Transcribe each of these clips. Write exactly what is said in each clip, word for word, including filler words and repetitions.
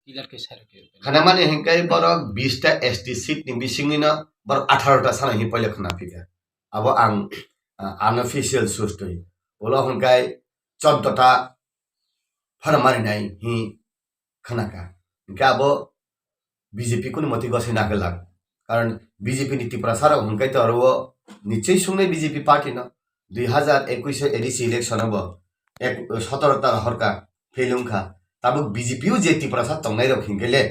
Clear khe sai rwkhe. Khanamani hinkhe borok bish ta S T seat ni bisingni no borok atharo ta sana hi poila khna phika. Abo ang, ah, unofficial source twi. Ulo hinkhe choddo ta phano marinai hi khanaka. Hinkhe abo B J P kunu moti gosai naglak. Karon B J P ni Tiprasa rok hinkhe to aro nichoi sungnai B J P party no. Dui hazar ekush A D C election o bo ek, sotoro ta horka fail wngkha. Tabuk B J P o je Tiprasa tongnai rok hinkhe le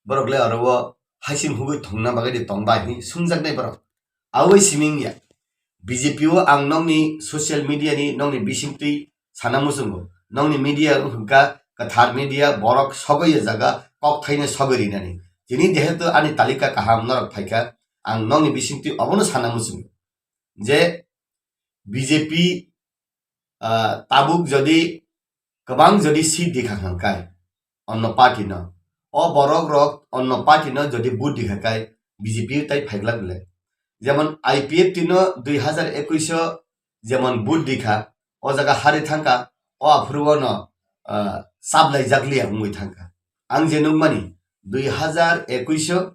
borok le aro o haising hugui thongna bagwi de tong bai hi sungjaknai borok. Awai siming ya. B J P o ang nokni social media ni nokni bisingtwi sana muchungo. Nokni media wngkha kwthar media, borok sogwi ya jaga kok thaino sogwi rinani. Tini jehetu ani talika kaham norok phaikha, ang nokni bisingtwi obono sana muchungo. Je B J P, ah, tabuk jodi kwbang jodi seat dikha hwnkhai onno party no, o borok rok onno party no jodi vote dikha khai B J P tai phaiglak le. Jemon I P F T no dui hazar ekush o jemon vote dikha, o jaga hari thangkha, o aphuru o no, ah, chablai jakliya wngwi thangkha. Ang je nukmani dui hazar ekush o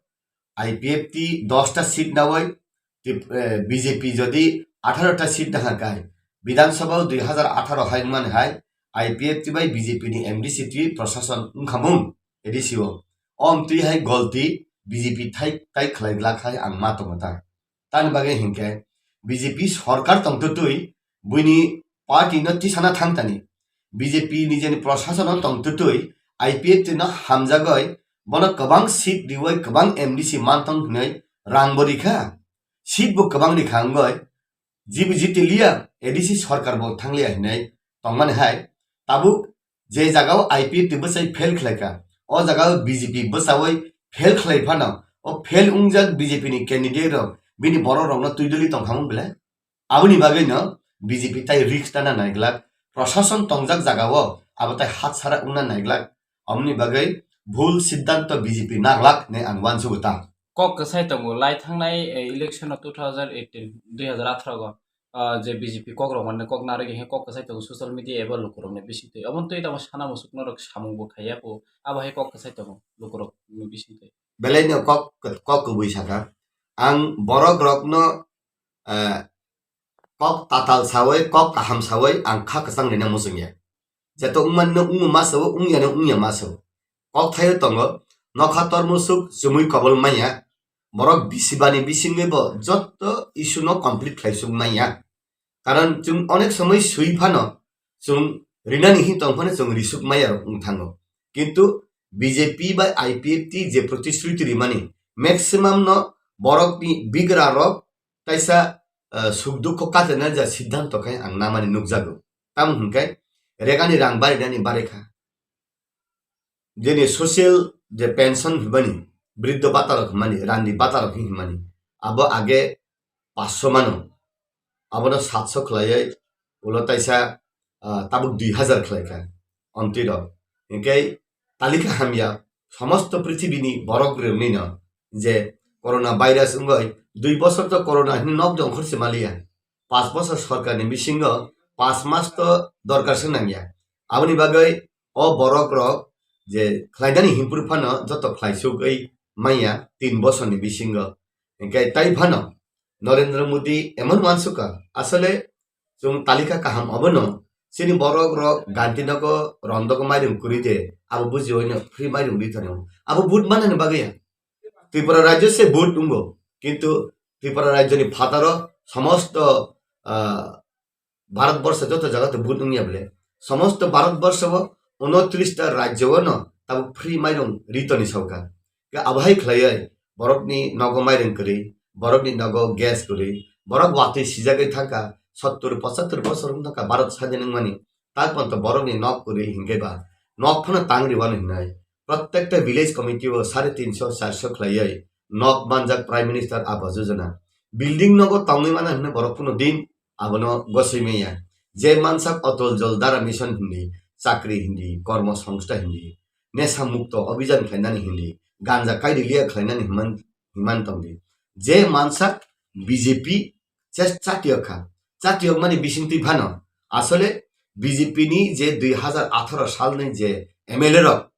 I P F T dos ta seat nawi, Tip-, eh, B J P jodi atharo ta seat naha kai, Bidhan Sabha o dui hazar atharo hai wngmani hai I P F T bai B J P ni M D C twi Prashasan wngkhamung A D C o. O wngtwi hai golti B J P thai tai khlai glak hai ang ma tongo ta. Tani bagwi hinkhe B J P sorkar tongtwtwi buini party no tisana thangtani. B J P nijeni Prashasan o tongtwtwi I P F T no hamjagwi bono kwbang seat riwi kwbang M D C mantong hinwi rang bo rikha. Seat bo kwbang rikha wngwi jibo jiti liya, A D C sorkar bo thangliya hinwi tongmani hai. Tabuk je jaga o I P F T bwsai fail khlaikha, o jaga o B J P bwsawi fail khlai phano, o fail wngjak B J P ni candidate rok bini borok rokno twi doli tongkhamung belai. Aboni bagwi no B J P tai risk tana naiglak, Prashasan tongjak jaga o abo tai hatsara wngna naiglak. Aboni bagwi bhul siddhanto B J P naglak hinwi ang uansugo ta. Kok kwsai tongo, lai thangnai, eh, election o two thousand eighteen, dui hazar atharo go, ah, je B J P kok rok mane kok narwk he kok kwsai tongo social media eba lukurokni bisingtwi. Aboni twi tamo sana musuk norok samung bo khaiya bo, abo hai kok kwsai tongo lukurokni bisingtwi. Belai no kok, kok kubui saka. Ang borok rokno, eh, kok tatal sawi, kok kaham sawi ang kha kwchang rina muchungya. Jeto wngmani no wngma sao, wngya no wngya ma sao. Kok thaio tongo, nokha tor musuk chumui kobol manya, borok bisibani bisingwi bo jotto issue no complete khlai suk manya. Karon chwng onek somoi swi phano, chwng rinani hin tong phano chwng risuk maya rok wng thango. Kintu B J P bai I P F T je protishruti rimani, maximum no borokni bigra rok kaisa, eh, suk dukho kachaina ja siddhanto khe ang namani nukjago. Tamo hwnkhe regani rang barinani barekha. Jeni social je pension hwnmani, briddho bata rok hwnmani, randi bata rok hwnmani, abo age paanch sho mano, abono saat sho khlaiwi ulo taisa, ah, tabuk dui hazar khlaikha omtwi rok. Hinkhe talika hamya somosto prithibini borok rwnino je corona virus wngwi dui bosor to corona hinwi nok jongkhor se maliya. Paanch bosor sorkarni bisingo paanch mas to dorkar se nangya. Aboni bagwi o borok rok je khlainani hinphuru phano joto khlaisugwi manya tin bosorni bisingo. Hinkhe tai phano Narendra Modi emon uansukha, asole chwng talika kaham obono chini borok rok Gandhinagar Rondok mairung kwrwi de abo bujiwi no free mairung ri thani abo vote manani bagwi ya. Tripura rajyo se vote wngo, kintu Tripura rajyoni phataro somosto, ah, Bharat borsho joto jaga to vote wngya bole, somosto Bharat borsho o unotris ta rajyo o no tabuk free mairung ri toni sorkar. Ke abo hai khlaiwi borokni nogo mairung kwrwi, borokni nogo gas kwrwi, borok watwi sijagwi thangkha, sottur pochattur bosor wng thangkha Bharat sadin wngmani. Tak ponto borokni nok kwrwi hinkhe ba nok phano tang rwano hinwi prottekta village committee o sare tinsho charsho khlaiwi nok manjak Prime Minister Awas Yojana. Building nogo tongwi mano hinwi borok kuno din abono gosoi maya. Je mansak Atal Jal Dharan Mission hindi, chakri hindi, kormo songstha hindi, nesa mukto abhijan khlainani hindi, ganja kairi liya khlainani himan, himan tongdi. Je mansak B J P ches-, chatiyok kha. Chatiyok mani bisingtwi phano asole B J P ni je dui hazar atharo salni je M L A rok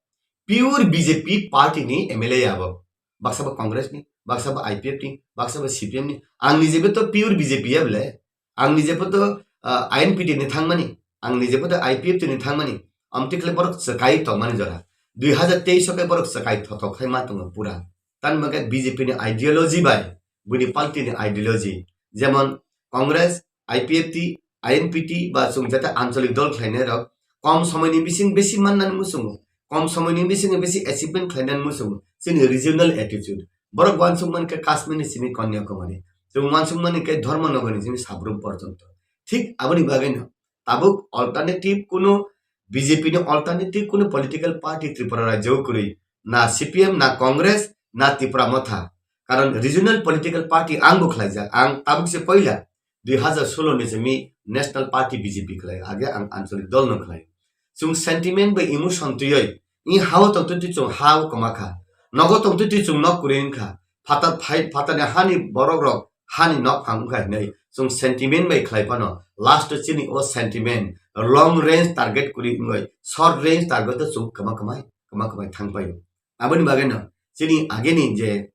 pure B J P party ni M L A abo. Baksa bo Congress ni, baksa bo I P F ni, baksa bo C P M ni. Ang ni jebe to pure B J P ya bole. Ang ni jebe to, ah, I N P T ni thangmani, ang ni jebe to I P F T ni thangmani. Amtwi khle borok swkai tongmani jora. Dui hazar teis o khe borok swkai thothok khai ma tongo pura. Tan bagwi B J P ni ideology bai, buini party ni ideology. Jemon Congress, I P F T, I N P T ba chwng jate ancholik dol khlainai rok kom somoini bising besi mannani muchungo, kom somoini bising besi achievement khlainani muchungo, chini regional attitude. Borok uansukmani khe Kashmir ni simi Kanyakumari, chwng uansukmani khe Dharmanagar ni simi Sabrum porjonto. Thik aboni bagwino tabuk alternative kuno B J P ni alternative kuno political party Tripura rajyo kwrwi, na C P M, na Congress, na Tipra Motha. Karon regional political party ang bo khlaijak, ang tabuk se poila dui hazar solo ni simi national party B J P khlai, age ang ancholik dol no khlai. Chwng sentiment bai emotion twiwi, i hao tongtwi twi chwng hao kwma kha, nogo tongtwi twi chwng nok kwrwi wngkha, phatar phai, phatarni hani borok rok hani nok phang wngkha hinwi chwng sentiment bai khlai phano, last o chini o sentiment long range target kwrwi wngwi short range target o chwng kwma kwmai, kwma kwmai thang paio. Aboni bagwino chini ageni je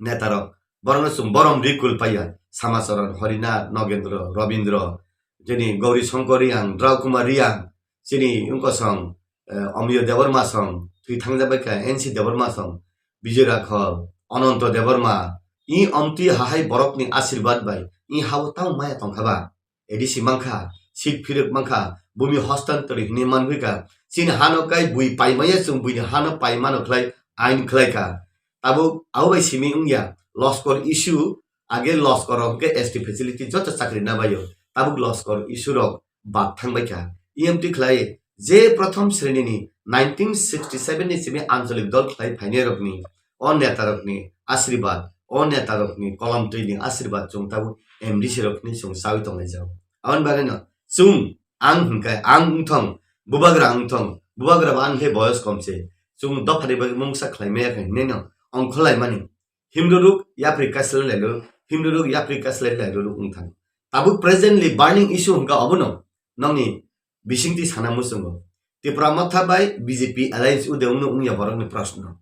netarok, borokno chwng borom rikul paiya, Samacharan, Harinath, Nogendra, Rabindra, chini Gauri Shankar Reang, Drau Kumar Reang, chini wngkosong, eh, Amiyo Debbarma song, thwi thangjak bai kha N C Debbarma song, Bijoy Rakhol, Ananto Debbarma, i omtwi hahai borokni asirbat bai i hao tamo maya tongkha ba? A D C mankha, seat phirok mankha, bumi hostantor hinwi manphaikha. Chini hano kai bui paimaya chwng buini hano paimano khlai ain khlaikha. Tabuk abo bai simi wngya, loskor issue, age loskor rok hwnkhe S T facility joto chakri nabaio. Tabuk loskor issue rok bad thangbaikha. E M T khlai je prothom sreni ni nineteen sixty seven ni simi ancholik dol khlai phainai rokni o netarokni asirbat, o netarokni kolomtwini asirbat chwng tabuk M D C rokni chwng chawi tonglaijak. Aboni bagwino chwng ang hwnkhe ang wngthong, bubagra wngthong, bubagra bo ani khe boyos kom se. Chwng dophani bagwi mungsa khlai maya khe hinwi no ongkhorlaimani. Himrwrwk yapri kaslai lairwrwk, himrwrwk yapri kaslai lairwrwk wngthang. Tabuk presently burning issue hwnkha obono nokni bisingtwi sana muchungo. Tipra Motha bai B J P alliance ude wngno wngya borokni proshno.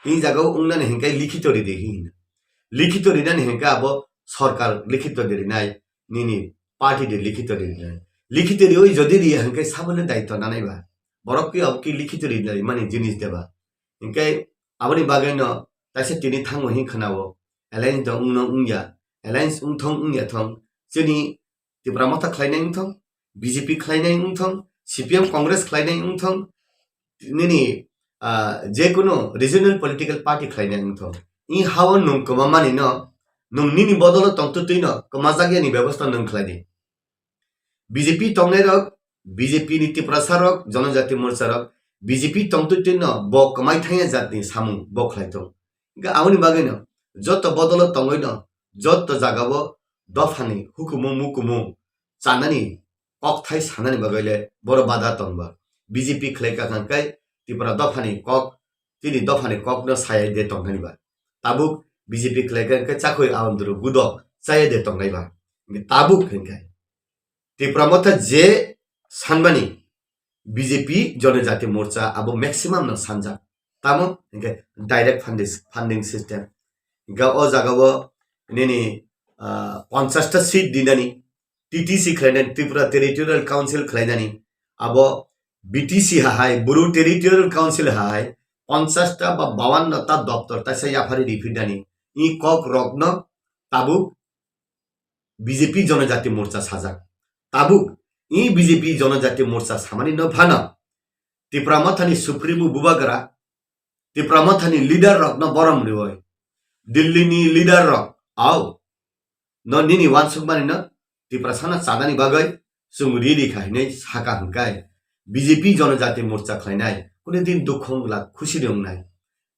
Tini jagao wngnani hinkhe likhito ridi hino. Likhito rinani hinkhe abo sorkar likhito de rinai, nini party de likhito de rinai. Likhito riwi jodi riya hinkhe saboni daityo nanai ba? Borok ki abo ki likhito rinai mani jinis deba? Hinkhe aboni bagwino taisa tini thango hin khwnao, alliance do wngno wngya, alliance wngthong wngya thong, chini Tipra Motha khlainai wngthong, B J P khlainai wngthong, C P M Congress khlainai wngthong, nini, ah, jekunu regional political party khlainai wngthong. I hao nwng kwmamani no, nwng nini bodolo tongtwtwi no kwmajakya ni bebosta nwng khlai di. B J P tongnai rok, B J P ni Tiprasa rok, Jonojati Morcha rok, B J P tongtwtwi no bo kwmai thangya jatni samung bo khlai thung. Hingkhe aboni bagwino joto bodolo tongwino, joto jagao dophani hukumu mukumu chanani kokthai sanani bagwile boro bada tongba. B J P khlai kakha khe Tipra dophani kok, tini dophani kokno sayai de tongnani ba. Tabuk B J P khlai kakha khe chakhui aondru gudok chaya de tongnai ba. Hingkhe tabuk hinkhe Tipra Motha je sanmani B J P Jonojati Morcha abo maximum no sanjak. Tamo hinkhe direct fundis-, funding system. Hinkhe o jagao nini, ah, ponchash ta seat dinani, T T C khlainani, Tripura Territorial Council khlainani, abo B T C hahai, Bru Territorial Council hahai, ponchash ta ba bawanno ta doptor taisa yaphari riphirnani, i kok rokno tabuk B J P Jonojati Morcha sajak. Tabuk i B J P Jonojati Morcha samani no phano Tipra Mothani Supremo Bubagra, Tipra Mothani leader rokno borom riwi, Delhi ni leader rok, au, no nini uansukmani no Tiprasano chanani bagwi chwng ready kha hinwi saka hwnkhe B J P Jonojati Morcha khlainai kunu din dukhu wngla khusi de wngnai.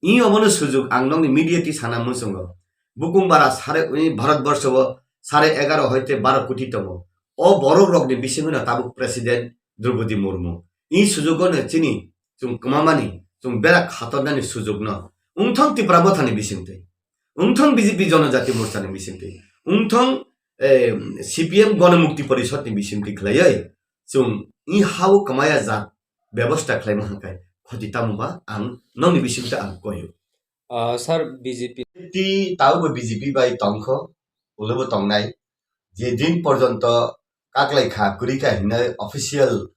I obono sujuk ang nokni media twi sana muchungo. Bukung bara sare, i Bharat borsho o sare egaro hoite baro koti tongo. O borok rokni bisingno tabuk President Droupadi Murmu. I sujugo no chini chwng kwmamani, chwng berak khatornani sujukno wngthong Tipra Mothani bisingtwi, wngthong B J P Jonojati Morchani bisingtwi, wngthong, eh, C P M Gonomukti Porishodni bisingtwi khlaiwi chwng i hao kwmaya jat bebosta khlaima hwnkhe khuti tamo ba ang nokni bisingtwi ang koio. Ah, sir, B J P. Ti taubo B J P bai tongkho, ulobo tongnai. Je din porjonto kaklai kha, kwrwi kha hinwi official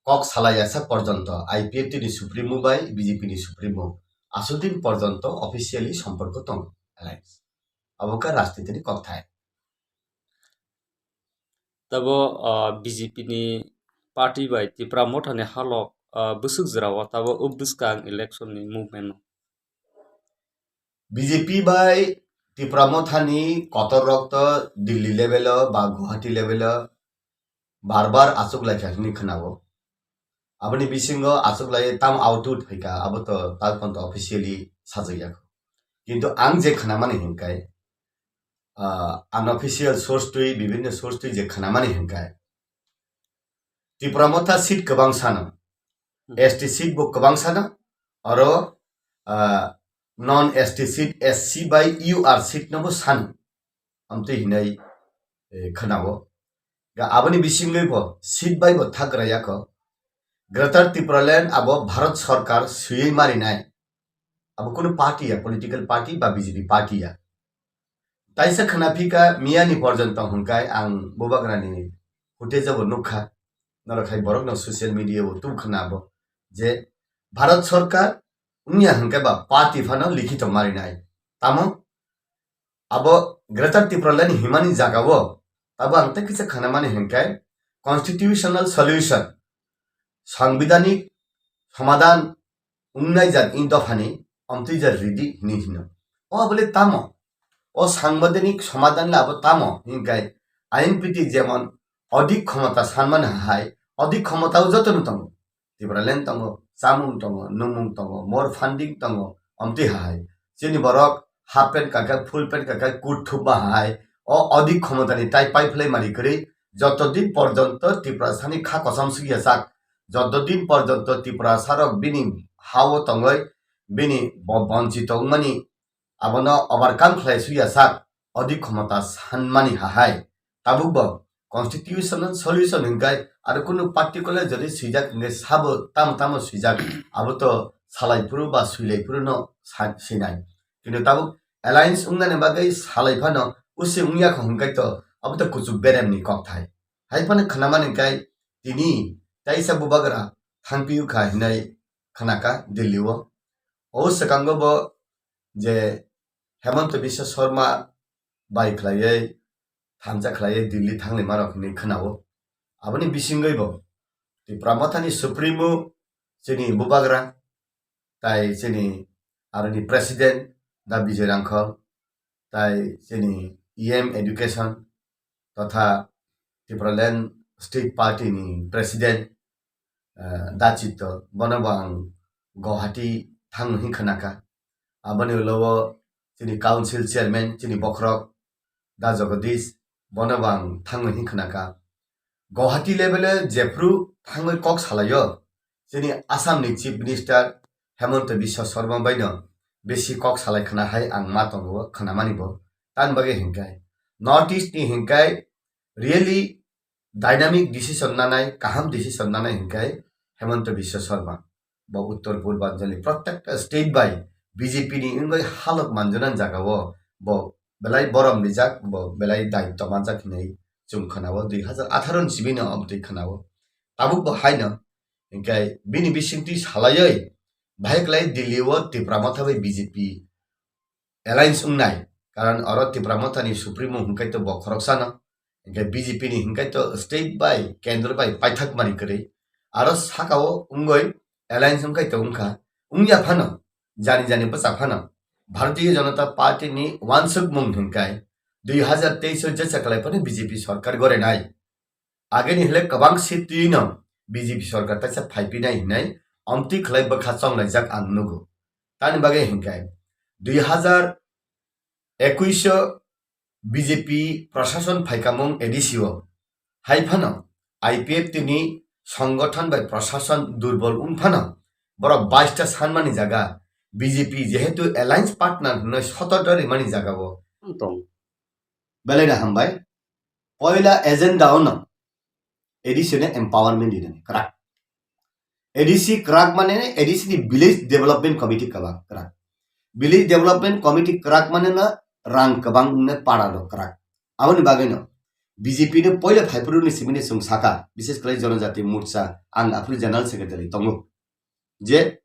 kok salai ya sak porjonto I P F T ni supremo bai B J P ni supremo aswk din porjonto officially somporko tong alliance. Abo kha rajniti ni kokthai. Tabo, ah, B J P ni party bai Tipra Motha ni halok, ah, bwswk jora o tabo o bwskang election ni movement no. B J P bai Tipra Motha ni kotor rok to Delhi level o ba Guwahati level o bar bar achuk lai kha hinwi khwnao. Aboni bisingo achuk lai tam out out phaikha, abo to tal ponto officially sajak ya. Kintu ang je khwnamani hinkai, ah, unofficial source twi, bibhinno source twi je khwnamani hinkai, Tipra Motha seat kwbang sano, Hmm. S T seat bo kwbang sano, aro, ah, non S T seat, S C bai U R seat no bo sano. Amtwi hinai, eh, khwnao. Ga aboni bisingwi bo seat bai bo thagra yako. Greater Tipraland abo Bharat Sarkar swiwi marinai. Abo kunu party ya, political party ba B J P party ya. Taisa khwna phika miyani porjonto hwnkai ang bubagrani footage bo nukha. Norok hai borokno social media o tub khwna bo je Bharat Sarkar wngya hwnkai ba party phano likhito marinai. Tamo abo Greater Tipraland ni himani jagao abo ang tei kisa khwnamani hwnkai constitutional solution, sangbidhanik somadhan wngnai jat in dophani omtwi jat ridi hinwi hino. O abole tamo? O sangbidhanik somadhan le abo tamo hinkai I N P T jemon odik khomota sanmani hai, odik khomota o jotono tongo. Tipraland tongo, chamung tongo, numung tongo, more funding tongo, omtwi hai. Chini borok half pant kakha, full pant kakha, coat thupma hai. O odik khomotani tai pai phlai mari kwrwi, joto din porjonto Tiprasani kha kosom sukya sak, joto din porjonto Tiprasarok bini hao tongwi, bini bo-, bonchito wngmani abono overcome khlai sukya sak, odik khomota sanmani hahai. Tabuk bo constitutional solution hingkai aro kunu particular jodi swijak hingkai sabo tamo tamo swijak, abo to salai phuru ba swilai phuru no sa-, sinai. Kintu tabuk alliance wngnani bagwi salai phano usi wngya kho hingkai to abo to kuchuk berem ni kokthai. Hai phano khwnamani hingkai tini taisa bubagra thangpiu kha hinai khwnaka Delhi o. O swkango bo je Hemanta Biswa Sarma bai khlaiwi thansa khlaiwi Delhi thanglaima rok hinwi khwnao. Aboni bisingwi bo Tipra Mothani Supremo chini bubagra tai chini aroni President Da Bijoy Rangkhol tai chini E M Education totha Tipraland State Party ni President, eh, Da Chitto, bono bo ang Guwahati thangno hin khwnakha. Aboni ulo o chini Council Chairman, chini bokhorok Da Jagadish, bono bo ang thangno hin khwnakha. Guwahati level o jephru thangwi kok salaio, chini Assam ni Chief Minister Hemanta Biswa Sarma bai no bisi kok salai khna hai ang ma tongo, khwnamani bo. Tamni bagwi hinkai North East ni hinkai really dynamic decision nanai, kaham decision nanai hinkai Hemanta Biswa Sarma. Bo Uttor Purbanchal ni protekta state bai B J P ni wngwi halok manjana jaga o bo belai borom rijak, bo belai daitto manjak hinwi chwng khwnao, dui hazar atharo ni simi no amtwi khwnao. Tabuk bo haino hinkai bini bisingtwi salaiwi bahai kwlai Delhi o Tipra Motha bai B J P alliance wngnai, karon oro Tipra Motha ni Supremo hwnkhe to bo khoroksano, hwnkhe B J P ni hwnkhe to state bai kendro bai paithak mari kwrwi, aro sakao wngwi alliance wngkhai to wngkha, wngya phano, jani jani bwsa phano, Bharatiya Janata Party ni uansukmung hwnkhe dui hazar teis o jesa kwlai phano B J P sorkar gorenai. Ageni hile kwbang seat twi no B J P sorkar taisa phaipinai hinai omtwi khlai bwkha chonglaijak ang nugo. Tamni bagwi hinkai dui hazar ekuis o B J P prashason phaikamung A D C o hai phano I P F T ni songgothon bai prashason durbol wng phano borok bais ta sanmani jaga B J P jehetu alliance partner hinwi sotor ta rimani jaga o tong. Belai no hambai. Poila agenda o no A D C no empowerment dinani kwrak. A D C kwrak mane A D C ni Village Development Committee kwbang kwrak. Village Development Committee kwrak mane no rang kwbang ne para rok kwrak. Aboni bagwi no B J P ni poila phaiphuru ni simi ni chwng saka, bises kwlai Jonojati Morcha, ang aphuru General Secretary tongo. Je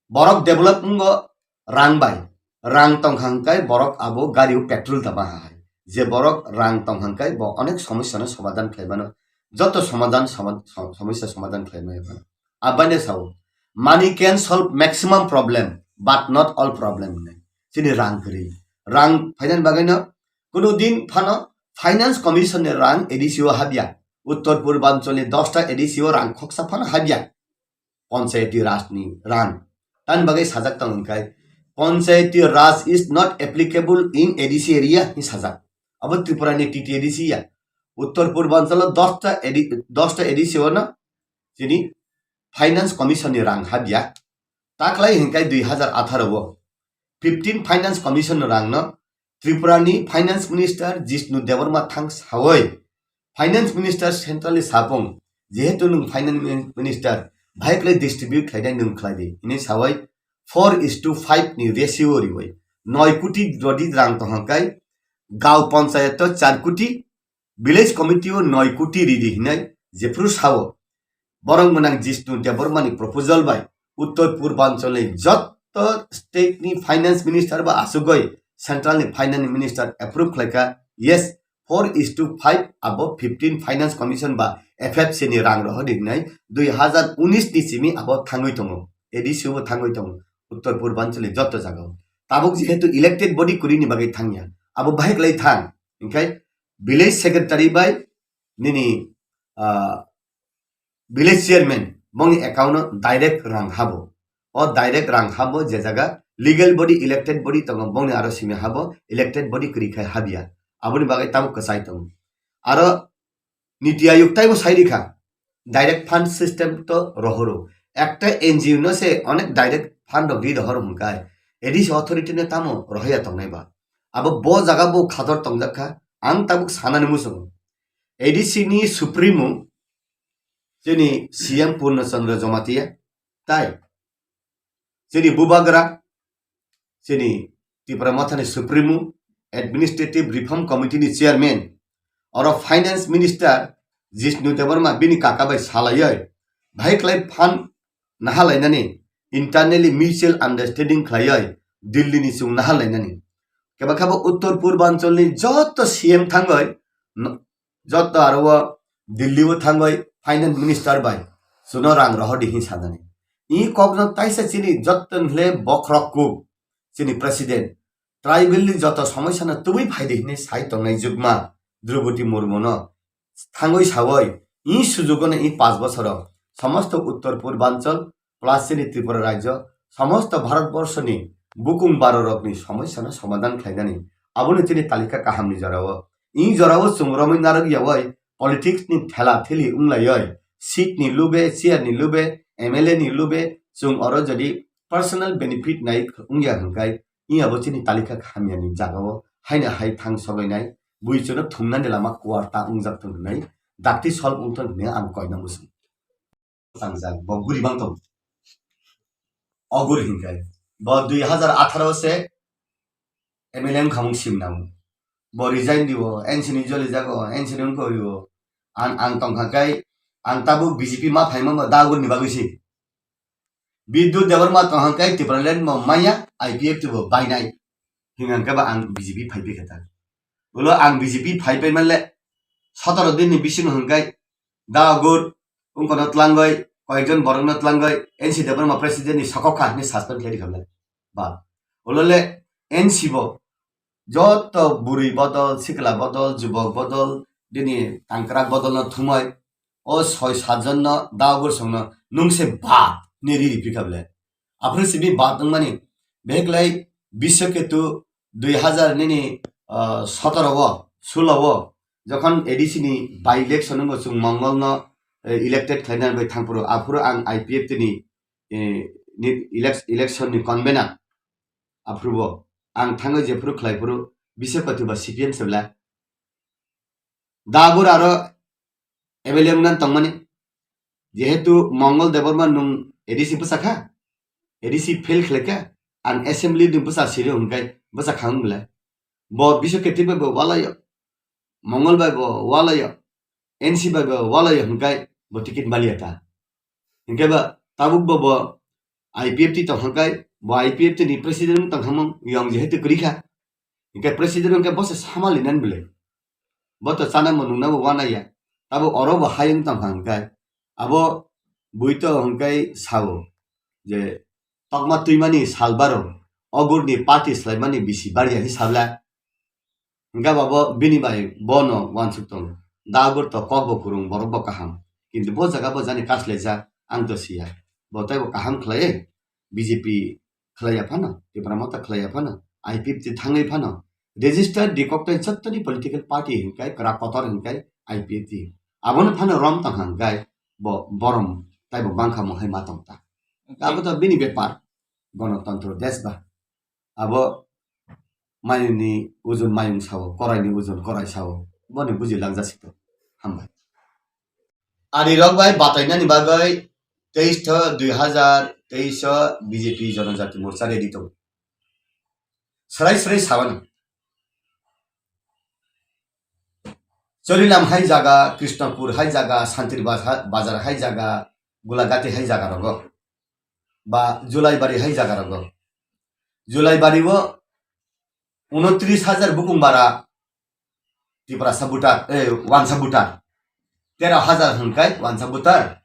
borok develop wngo rang bai, rang tong hang kai borok abo gari o petrol tama hai. Je borok rang tong hang kai bo onek somosya no somadan khlai mano, joto somadan soma-, so-, somosya somadan khlai mano. Abani sao, money can solve maximum problem, but not all problem hinwi. Chini rang kwrwi. Rang phainani bagwi no kuno din phano Finance Commission ni rang A D C o habya. Uttor Purbanchal ni dosta A D C o rang khoksa phano habya. Panchayati Raj ni rang. Tani bagwi sajak tong hwn kai, Panchayati Raj is not applicable in A D C area hinwi sajak. Abo Tripura ni T T A D C ya. Uttor Purbanchal o dosta A D, dosta A D C o no chini Finance Commission ni rang habya. Taklai hwn kai dui hazar atharo o fifteen Finance Commission ni rang no Tripura ni Finance Minister Jishnu Debbarma thang sawi, Finance Minister central ni sapung, jehetu nwng Finance Min-, Minister, bahai khlai distribute khlainai nwng khlai di, hwnwi sawi four is to five ni ratio riwi noi koti rodi rang tong hwn kai, gaon panchayat o char koti, Village Committee o noi koti ridi hinwi jephru sao. Borok mwnang Jishnu Debbarma ni proposal bai Uttor Purbanchal ni jotto state ni finance minister ba asugoi central ni finance minister approve khlaikha, yes, four is to five abo fifteen Finance Commission ba F F C ni rang rohor hinwi dui hazar unis ni simi abo thangwi tongo, A D C o bo thangwi tongo, Uttor Purbanchal ni jotto jagao. Tabuk jehetu elected body kwrwi ni bagwi thangya, abo bahai khlai thang, hinkhe village secretary bai nini, ah, village chairman bongni account o direct rang habo. O direct rang habo je jaga legal body, elected body tongo, bongni aro simi habo, elected body kwrwi khai habya. Aboni bagwi tabuk kwchai tongo. Aro Niti Aayog taibo sai rikha, direct fund system to rohoro. Ekta N G O no se onek direct fund rok ri rohor hwnkai. A D C authority no tamo rohorya tongnai ba? Abo bo jaga bo khador tongjak kha, ang tabuk sanani muchungo. A D C ni Supremo, chini C M Purna Chandra Jamatia, tai chini Bubagra, chini Tipra Mothani Supremo, Administrative Reform Committee ni Chairman, oro Finance Minister Jishnu Debbarma bini kaka bai salaioi, bahai khlai fund nahalainani, internally mutual understanding khlaioi Delhi ni chwng nahalainani. Kebakha bo Uttor Purbanchal ni joto C M thangoi, no-, joto aro o Delhi o thangoi finance minister bai chuno rang rohor di hin sanani. I kokno taisa chini joto hle bokhorok kuk chini president, tribal ni joto somosya no tubui phai di hinwi sai tongnai jukma Droupadi Murmu no thangwi sawi, i sujugo no i panch bochoro somosto Uttor Purbanchal plus chini Tripura rajyo, somosto Bharat borsoni bukung baro rokni somosya no somadan khlainani. Abono chini talika kaham ni jorao. I jorao chwng romwi narwk yawi politics ni thela theli wnglaioi, seat ni lube, chair ni lube, M L A ni lube, chwng oro jodi personal benefit nai wngya hwnkhe, i abo chini talika hamya ni jagao haino hai thang sogainai, bui chwngno thumnani lama kuar ta wngjak thung hwnwi, dakti solve wngthung hwnwi ang koina muchung. Tangjak, bo guri bang tong. O guri hwnkhe, bo dui hazar atharo se M L A wngkha mung sim nango. Bo resign dibo, N C ni joli jago, N C ni wngkha rio. Ang, ang tongkha kai, ang tabuk B J P ma phaima bo da guri ni bagwi si. Bidyut Debbarma tong hwnkhe Tipraland bo maya, I P F T bo bainai. Hwnkhe ba ang B J P phai phikha ta. Ulo ang B J P phai phai manle sotoro din ni bisingo hwnkhe Dagur wngkono tlangwi, koyekjon borokno tlangwi N C Debbarma president ni sokok kha hwnwi suspend khlai rikha le. Ba. Ulo le N C bo joto bwrwi bodol, sikla bodol, jubok bodol, bini tangkrak bodolno thumwi o soi satjonno Dagur songno nwng se bad hinwi riri phikha le. Aphuru simi bad wngmani beklai Biswaketu dui hazar nini, ah, sotoro o, sulo o, jokhon A D C ni by election wngbo chwng Mongol no, eh, elected khlaina bai thangphuru, aphuru ang I P F T ni, eh, ni elec-, election ni convener, aphuru bo ang thangwi jephuru khlaiphuru Biswaketu ba C P M se bwla. Dagur aro M L A wngna tongmani. Jehetu Mongol Debbarma nwng A D C bwsa kha, A D C fail khlai kha, ang assembly ni bwsa siri hwnkhe bwsa kha wng belai. Bo Biswa Kartik bai bo walaio, Mongol bai bo walaio, N C bai bo walaio hwnkhe bo ticket maliya ta. Hwnkhe ba tabuk bo bo I P F T tong hwnkhe bo I P F T ni president tong hamung yong jehetu kwrwi kha. Hwnkhe president hwnkhe bo se samali nan belai. Bo to chana mo nungna bo wanaya. Tabuk oro bo hayung tong hwnkhe abo bui to hwnkhe sao je tokma twimani sal baro ogurni party swlaimani bisi bari ya hi sabla. Hingke babo bini bai bono wansuk tongo. Dagur to kok bo kwrwng, borok bo kaham. Kintu bo jaga bo jani kaslaijak, ang to siya. Bo tei bo kaham khlaiwi B J P khlaiya phano, Tipra Motha khlaiya phano, I P F T thangwi phano, registered decocked jottoni political party hingke kwrak kotor hingke I P F T. Abono phano rom tong hingke bo borom tei bo bangkha mohai ma tong ta. Abo to bini bepar, gonotontro desh ba. Abo mayungni ojon mayung sao, koraini ojon korai sao, boni buji langjak sito. Hambai. Ari rok bai batainani bagwi teis tho dui hazar teis o B J P Jonojati Morcha ready tongo. Srai srai sabani. Chorilam hai jaga, Krishnapur hai jaga, Santri Bazar, Bazar hai jaga, Gulagati hai jaga rogo. Ba Julaibari hai jaga rogo. Julaibari o unotris hajar bukung bara Tiprasa butar, eh, wansa butar. Tero hajar hwnkai wansa butar.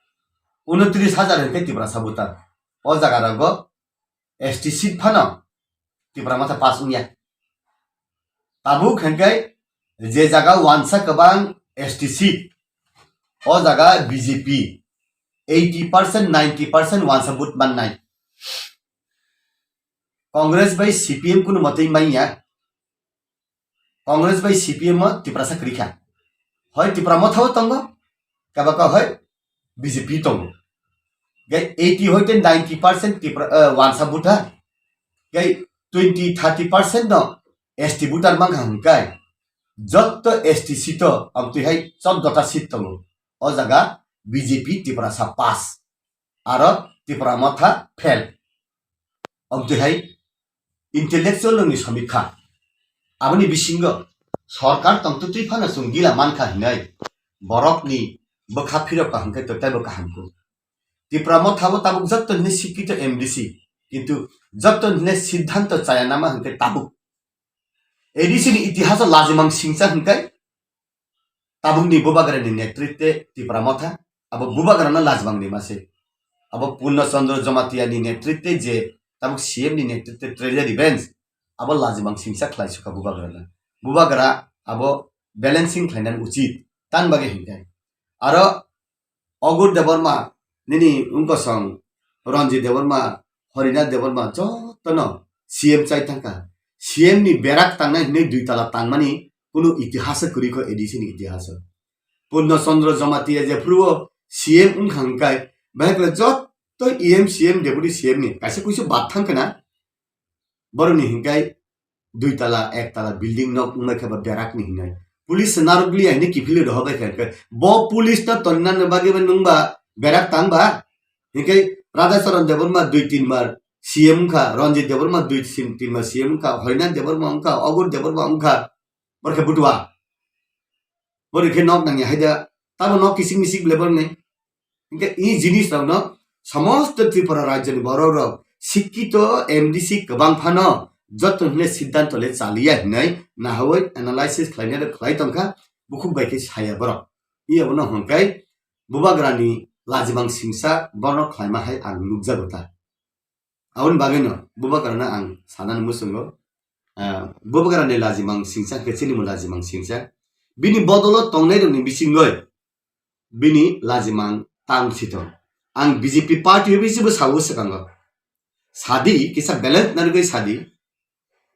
Unotris hajar hwnkai Tiprasa butar. O jaga rogo S T seat phano Tipra Motha pass wngya. Tabuk hwnkai je jaga wansa kwbang S T seat, o jaga B J P eighty percent, ninety percent wansa vote mannai. Congress bai C P M kunu motwi manya. Congress bai C P M o Tiprasa kwrwi kha. Hoi Tipra Motha o tongo, kebaka hoi B J P tongo. Ge eighty hoite ninety percent Tipra, eh, wansa buta. Ge twenty, thirty percent no S T butar mankha hwnkai. Jotto S T seat o amtwi hai choddo ta seat tongo. O jaga B J P Tiprasa pass. Aro Tipra Motha fail. Amtwi hai intellectual rokni somikha. Aboni bisingo sorkar tongtwtwi phano chwng gila mankha hinwi borokni bwkha phirok kaham khe tei bo kaham kuk. Tipra Motha bo tabuk jotto hinwi sikito M D C, kintu jotto hinwi siddhanto chaya nama hwnkhe tabuk. A D C ni itihaso lajimang singcha hwnkhe tabukni Bubagrani netritwe Tipra Motha, abo Bubagrano lajimang rima se. Abo Purno Chandra Jamatia ni netritwe je tabuk C M ni netritwe Treasury Bench, abo lajimang singsa khlai sukha Bubagrano. Bubagra abo balancing khlainani uchit, tan bagwi hinkhe. Aro Ogur Debbarma, nini wngkosong Ranjit Debbarma, Harinath Debbarma, jotono C M chai thangkha. C M ni berak tangnai hinwi dui tala tangmani kunu itihasa kwrwi kho A D C ni itihasa. Purno Chandra Jamatia jephuru o C M wngkha hwnkhe, bahai khe jotto E M, C M, Deputy C M ni kaisa kuisu bad thangkha na. Borokni hwnkhe dui tala, ek tala building nok wngmai khe ba berak ni hinwi. Police se narwk liya hinwi kiphilwi rohor bai kha hwnkhe. Bo police no tonna ni bagwi bo nwng ba berak tang ba? Hwnkhe Radha Charan Debbarma dui tin bar C M wngkha, Ranjit Debbarma dui tin, tin bar C M wngkha, Harinath Debbarma wngkha, Ogur Debbarma wngkha. Borok khe butua. Borok khe nok nangya haida. Tamo nok kisik misik le borok ni. Hingke i jinis rokno samosto Tripura rajyoni borok rok sikkito M D C kwbang phano joto hwnle siddhanto le chaliya hinwi nahawi analysis khlainai rok khlai tongkha, bukhuk bai khe saya borok. I abono hwnkhai Bubagrani lajimang singsa borok khlaima hai ang nukjago ta. Aboni bagwino Bubagrano ang sanani muchungo, ah, Bubagrani lajimang singsa hwnkhe chini bo lajimang singsa. Bini bodolo tongnairokni bisingoi bini lajimang tang sito. Ang B J P party bai se bo sawo swkango. Sadi, kisa balance narwgwi sadi.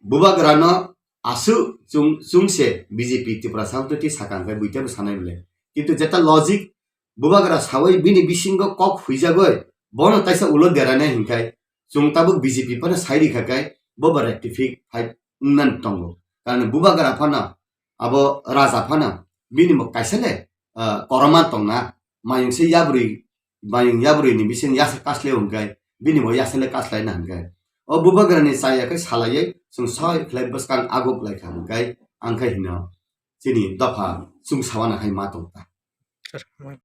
Bubagrano aswk chwng, chwngse B J P Tiprasa wngtwi sakang khe buitebo sanai bwle. Kintu jeta logic Bubagra sawi bini bisingo kok huijagwi bono taisa ulo deranai hinkhai chwng tabuk B J P phano sai rikha khe bobo rectify wngnan tongo. Karon Bubagra phano abo raja phano bini bo kaisa le, ah, koroma tongna mayung se yabrwi bayung yabrwi ni bising yasa kaslai hwnkhe bini bo yasa le kaslai na hwnkhe o bubagra ni chaya khe salaiwi chwng soi khlai bwskang ago khlai kha hwnkhe ang khe hino chini dopha chwng sawana hai ma tong ta.